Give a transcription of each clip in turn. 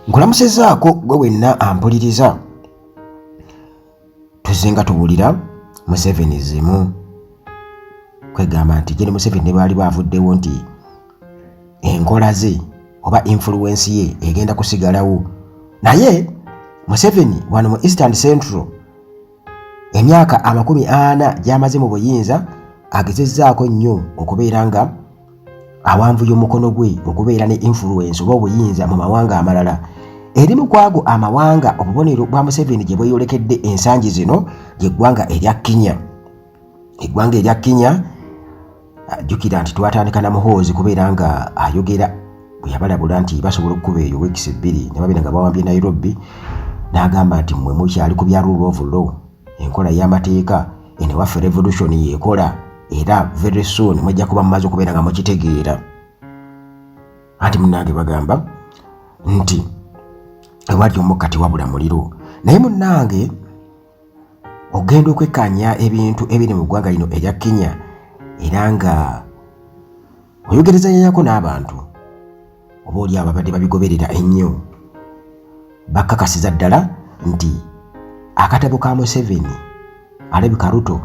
Nkulamusizaako gwe wenna ampuliriza. Tuzze nga tuwulira Museveni zimu kwegamba nti Gen Museveni ne baali baavuddewo nti enkola ze oba influence ye egenda kusigalawo, naye Museveni wano mu Eastern Central emyaka 40 gy'amaze mu buyinza agezezzaako nnyo okubeera nga awanvuya omukono gwe okubeera ne influence oba obuyinza mu mawanga amalala. Erimu ku ago amawanga obubonero bwa Museveni gye bweyolekedde ensangi zino ly'eggwanga erya Kenya. Eggwanga erya Kenya, jjukira nti twatandika na Muhoozi kubeera nga ayogera bwe yabalabula nti basobola okukuba eyo weeks 2 ne babeera nga bawambye Nairobi, n'agamba nti mmwe mukyali ku bya rule of law, enkola y'amateeka, eno waffe revolution yeekola era very soon mujja kuba mumaze okubeera nga mukitegeera. Anti munnange bagamba nti ewali omukka tewabula muliro, naye munnange ogenda okwekkaanya ebintu ebiri mu ggwanga lino erya Kenya era nga oyogerezanyako n'abantu oba oli ababadde babigoberera ennyo, bakakasiza ddala nti akatabo ka Museveni alabika Ruto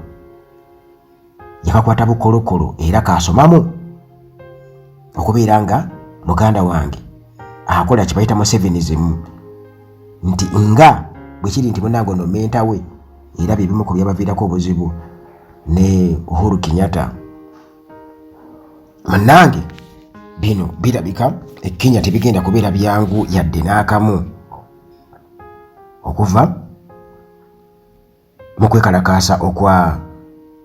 yakakwata bukolokolo era kasomamu okubeera nga muganda wange akola kye bayita Musevenism, nti nga bwe kiri nti munnange ono mentor we era bye bimu ku byabaviirako obuzibu ne Uhuru Kenyatta. Munnange bino birabika e Kenya tebigenda kubeera byangu yadde n'akamu okuva mu kwekalakaasa okwa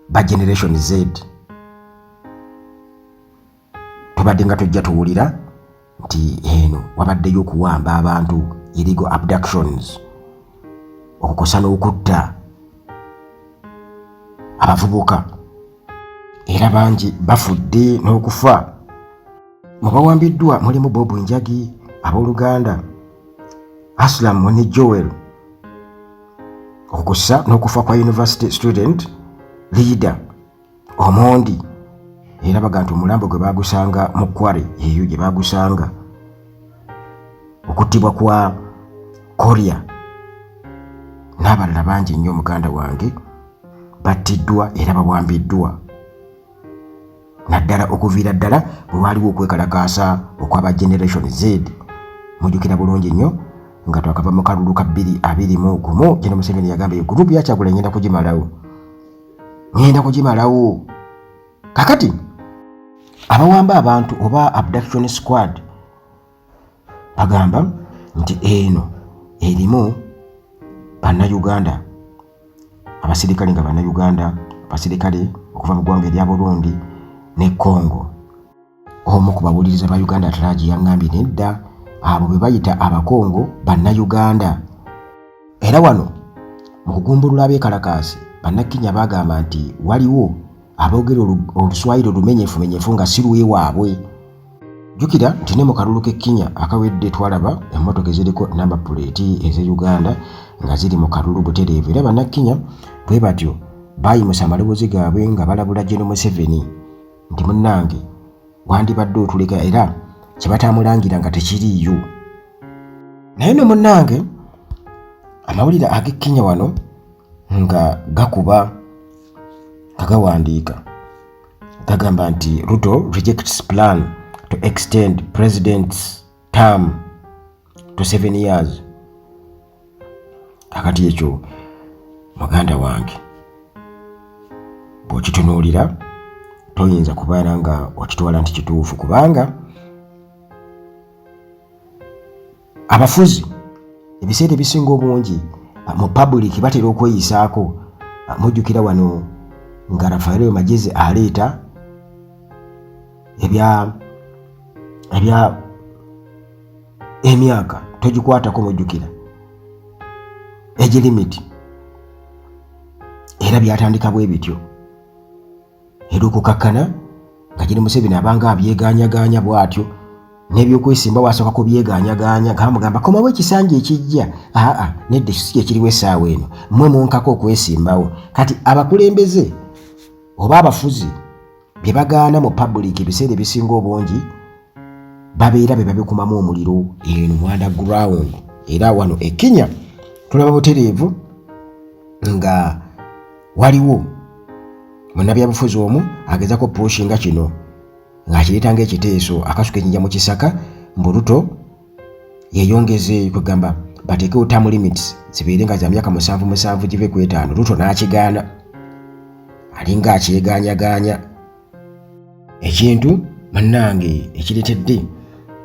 ba Generation Z. Tubadde nga tujja tuwulira nti eno wabaddeyo okuwamba abantu, illegal abductions, okukosa n'okutta abavubuka, era bangi bafudde n'okufa. Mu bawambiddwa mulimu Bob Njagi, abooluganda Aslam ne Joel, okukosa n'okufa kwa university student leader Omondi, era baga nti omulambo gwe bagusanga mu Kware, eyo gye bagusanga. Okuttibwa kwa Korea n'abalala bangi nnyo, muganda wange, battiddwa era bawambiddwa, naddala okuviira ddala bwe waaliwo okwekalakaasa okwaba Generation Z. Mujjukira bulungi nnyo nga twakava mu kalulu ka 2021, Gen Museveni yagamba eyo group ya Kyagulanyi ngenda kugimalawo, ngenda kugimalawo. Kakati abawamba abantu oba abduction squad bagamba nti eno erimu Bannayuganda, abasirikale nga Bannayuganda, abasirikale okuva mu ggwanga erya Burundi ne Congo. Omu ku bawuliriza ba Uganda at Large yaŋŋambye nedda, abo be bayita Abakongo Bannayuganda. Era wano mu kugumbulula abeekalakaasi, Bannakenya bagamba nti waliwo aboogera Oluswayiri olumenyefumenyefu nga si lwewaabwe. Jjukira nti ne mu kalulu k'e Kenya akawedde twalaba emmotoka eziriko namba puleeti ez'e Uganda nga ziri mu kalulu butereevu, era Bannakenya bwe batyo baayimusa amaloboozi gaabwe nga balabula Gen Museveni nti munnange wandibadde otuleka, era kye bataamulangira nga tekiriiyo. Naye no munnange amawulire ag'e Kenya wano nga gakuba nga gawandiika gagamba nti Ruto rejects plan to extend president's term to 7 years. Kakati ekyo muganda wange bw'okitunuulira toyinza kubeera nga okitwala nti kituufu, kubanga abafuzi ebiseera ebisinga obungi mu public batera okweyisaako. Mujjukira wano nga Rafael Magezi aleeta ebya emyaka togikwatako, mujjukira age limit, era byatandika bwe bityo, era okukakkana nga Gen Museveni abanga abyeganyaganya bw'atyo n'ebyokwesimba wasooka kubyeganyaganya nga bamugamba komawo ekisanja ekijja, aa nedda, ekyo si kyekiriwo essaawa eno, mmwe munkako okwesimbawo. Kati abakulembeze oba abafuzi bye bagaana mu public ebiseera ebisinga obungi Babeera be babikumamu omuliro eno mu underground. Era wano e Kenya tulaba butereevu nga waliwo munnabyabufuzi omu agezako pushinga kino ng'akireeta ng'ekiteeso akasuka ejjinja mu kisaka mbu Ruto yeyongeze, kwegamba bateekewo term limits zibeere nga za myaka 7 7 give ku 5. Ruto n'akigaana, alinga akyeganyaganya ekintu munnange ekireetedde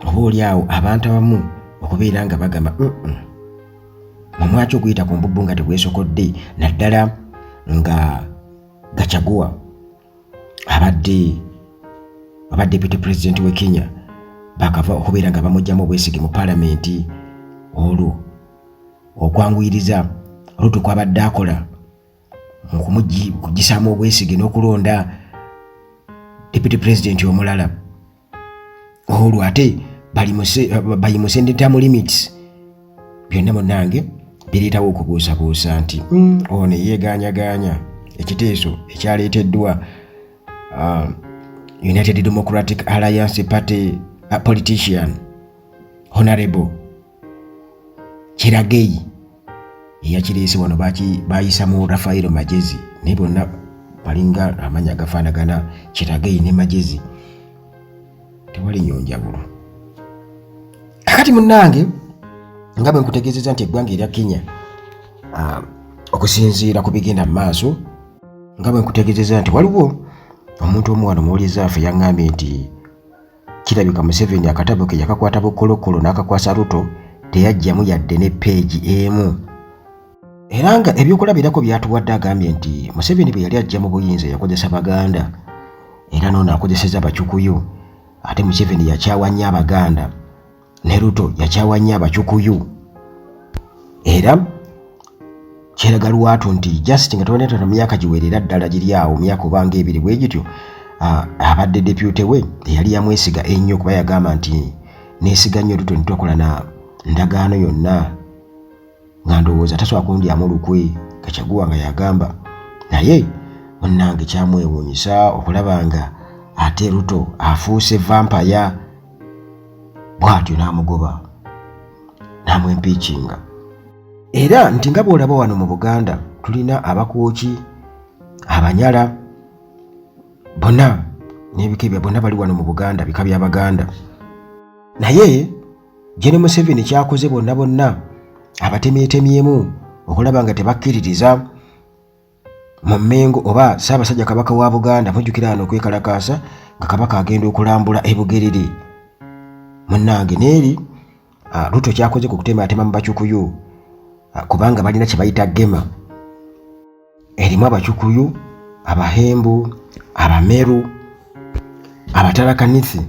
oba oli awo abantu abamu okubeera nga bagamba omwaki okuyita ku mbubbu nga tegwesokodde, naddala nga Gachagua abadde aba deputy president we Kenya bakava okubeera nga bamugyamu obwesige mu palamenti, olwo okwanguyiriza Ruto kwabadde akola mu kumugisaamu obwesige n'okulonda deputy president omulala, olwo ate bayimuse ne term limits. Byonna munnange bireetawo okubuusabuusa nti ono yeeganyaganya ekiteeso ekyaleeteddwa United Democratic Alliance Party politician Honorable Cherargei eyakireese wano bayisamu Rafaelo Magezi, naye bonna balinga amanya agafaanagana, Cherargei ne Magezi, tewali nnyo njawulo. Kakati munnange, nga bwe nkutegeezeza nti eggwanga erya Kenya, okusinziira ku bigenda mu maaso, nga bwe nkutegeezeza nti waliwo omuntu omu wano muwuliza affe yaŋŋambye nti kirabika Museveni akatabo ke yakakwata bukolokolo n'akakwasa Ruto, teyajjamu yadde ne peegi emu. Era nga ebyokulabirako byatuwadde, agambye nti Museveni bwe yali ajja mu buyinza yakozesa Baganda, era noono akozeseza Bacukuyu. Ate Museveni yakyawa nnyo Abaganda, ne Ruto yakyawa nnyo Abacukuyu. Era kyeraga lwatu nti just nga tobanetana myaka giwerera ddala giri awo myaka obanga 2 bwe gityo, abadde deputy we eyali yamwesiga ennyo, kuba yagamba nti neesiga nnyo Ruto, nitwakola na ndagaano yonna nga ndowooza tasobola kundyamu lukwe, Gachagua nga yagamba. Naye munnange kyamwewuunyisa okulaba nga ate Ruto afuuse vampire bw'atyo, n'amugoba n'amwempiikinga. Era nti nga bw'olaba wano mu Buganda tulina Abakooki, Abanyala, bonna n'ebika ebya bonna bali wano mu Buganda, bika by'Abaganda. Naye Gen Museveni kyakoze, bonna bonna abatemyetemyemu okulaba nga tebakkiririza mu Mmengo oba Ssaabasajja Kabaka wa Buganda. Mujjukira wano okwekalakaasa nga Kabaka agenda okulambula e Bugerere. Munnange, neeri Ruto kyakoze ku kutematema mu Bacukuyu, kubanga balina kye bayita Gema, erimu Abacukuyu, Abahembu, Abameru, Abatarakanisi.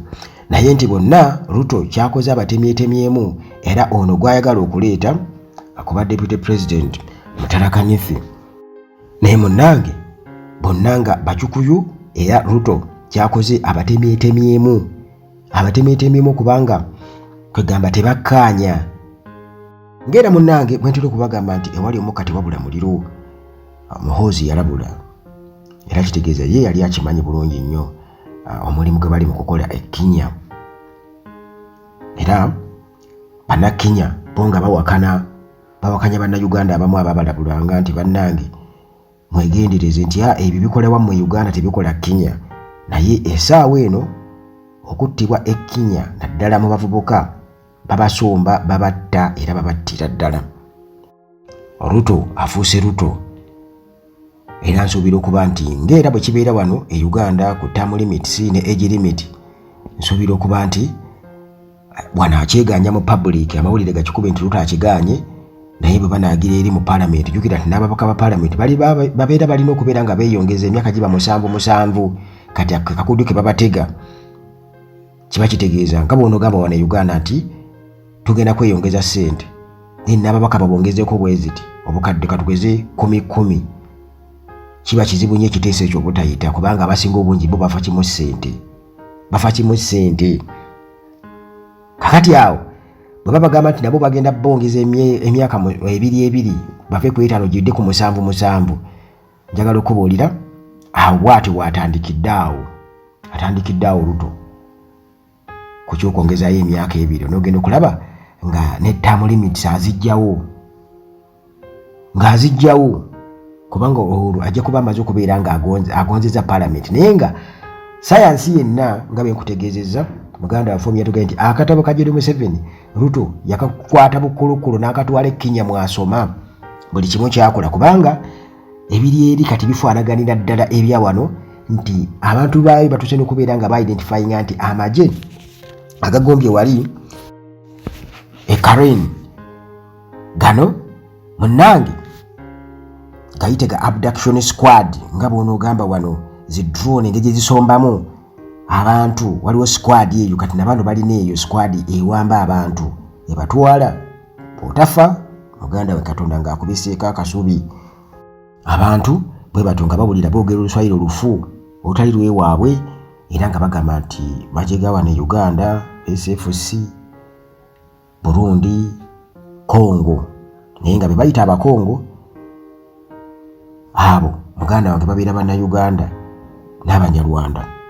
Naye nti bonna Ruto kyakoze abatemyetemyemu, era ono gwayagala okuleeta akuba deputy president Mutarakanisi. Naye munnange bonna nga Bacukuyu, era Ruto kyakoze abatemyetemyemu, abatemyetemyemu, kubanga kwegamba tebakkaanya. Ng'era munnange bwe ntera okubagamba nti ewali omukka tewabula muliro. Muhoozi yalabula, era kitegeeza ye yali akimanyi bulungi nnyo omulimu gwe bali mu kukola e Kenya. Era Bannakenya bo nga bawakana, bawakanya Bannayuganda abamu ababalabulanga nti bannange mwegendereze nti ebyo bikola wammwe Uganda, tebikola Kenya. Naye essaawa eno okuttibwa e Kenya, naddala mu bavubuka, babasomba, babatta era babattira ddala. Ruto afuuse Ruto. Era nsuubira okuba nti ng'era bwe kibeera wano e Uganda ku term limits ne age limit, nsuubira okuba nti wano akyeganya mu public, amawulire gakikube nti Ruto akiganye. Naye bwe banaagira eri mu palamenti, jjukira nti n'ababaka ba palamenti babeera balina okubeera nga beeyongeza emyaka giba 7 7. Kati akakudu ke babatega kiba kitegeeza nga bw'onoogamba wano e Uganda nti tugenda kweyongeza ssente, naye n'ababaka babongezeeko bweziti obukadde katugeze 10 10, kiba kizibu nnyo ekiteeso ekyo obutayita, kubanga abasinga obungi bo bafa kimu ssente, bafa kimu ssente. Kakati awo bwe babagamba nti nabo bagenda bongeza emyaka 2 2, bave ku 5 gidde ku 7 7, njagala okubuulira awo bw'atyo bw'atandikidde awo, atandikidde awo Ruto. ku ky'okwongezaayo emyaka ebiri, onoogenda okulaba nga ne term limits azijjawo, ng'azijjawo, kubanga olwo ajja kuba amaze okubeera nga agonzeza palamenti. Naye nga sayansi yenna nga bwe nkutegeezezza, muganda waffe omuyatugambye nti akatabo ka Gen Museveni, Ruto yakakwata bukulukulu n'akatwala e Kenya mwasoma buli kimu kyakola, kubanga ebiri eri kati bifaanaganira ddala ebya wano, nti abantu baayo batuuse n'okubeera nga baidentifyinga nti amagye agagombye wali e Karen gano, munnange, gayite ga abduction squad, nga bw'onoogamba wano zi drone engeri gye zisombamu abantu. Waliwo squad eyo kati nabano balina eyo squad ewamba abantu ebatwala. Bw'otafa, muganda we, Katonda ng'akubiseeko akasubi. Abantu bwe batyo nga bawulira boogera Oluswayiri olufu olutali lwewaabwe, era nga bagamba nti magye ga wano e Uganda, SFC, Burundi, Congo, naye nga be bayita Abakongo abo, muganda wange, babeera Bannayuganda n'Abanyarwanda.